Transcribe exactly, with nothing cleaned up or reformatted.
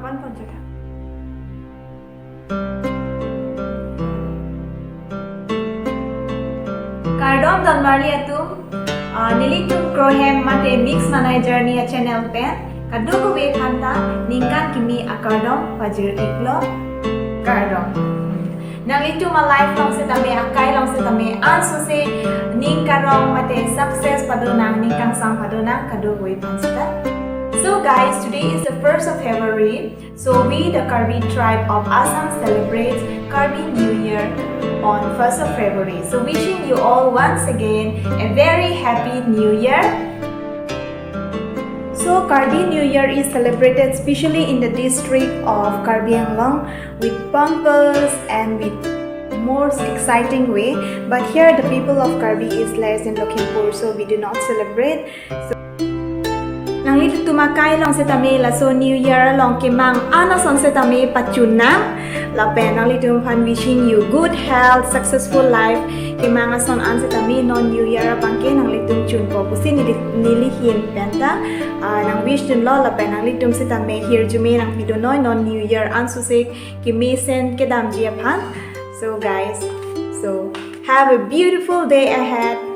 One point. Kardom donmarli atum, ah, nelitum Krohem mate Mix Manai Journey a channel pen kadokave aphanta ningkan kimi akardom pajir-iklo. Kardom. Nanglitum a life along setame, akai along setame, ansose ning karong mate success padonang, ning kangsam padonang kadokave aphan seta. So guys, today is the first of February. So we, the Karbi tribe of Assam, celebrates Karbi New Year on first of February. So wishing you all once again a very happy New Year. So Karbi New Year is celebrated specially in the district of Karbi Anglong with pompous and with most exciting way. But here the people of Karbi is less in Lakhimpur, so we do not celebrate. So, nanglitum akai along setame laso New Year along kemang an ason setame pachun nang. Lapen nanglitum aphan wishing you good health, successful life. Kemang ason an setame non New Year abangke nanglitum chunpo pusi neli, neli ahin penta, ah, nang wish dunlo, lapen nanglitum setame hirjume nangpidun noi non New Year ansose kemesen kedamji aphan. So guys, so have a beautiful day ahead.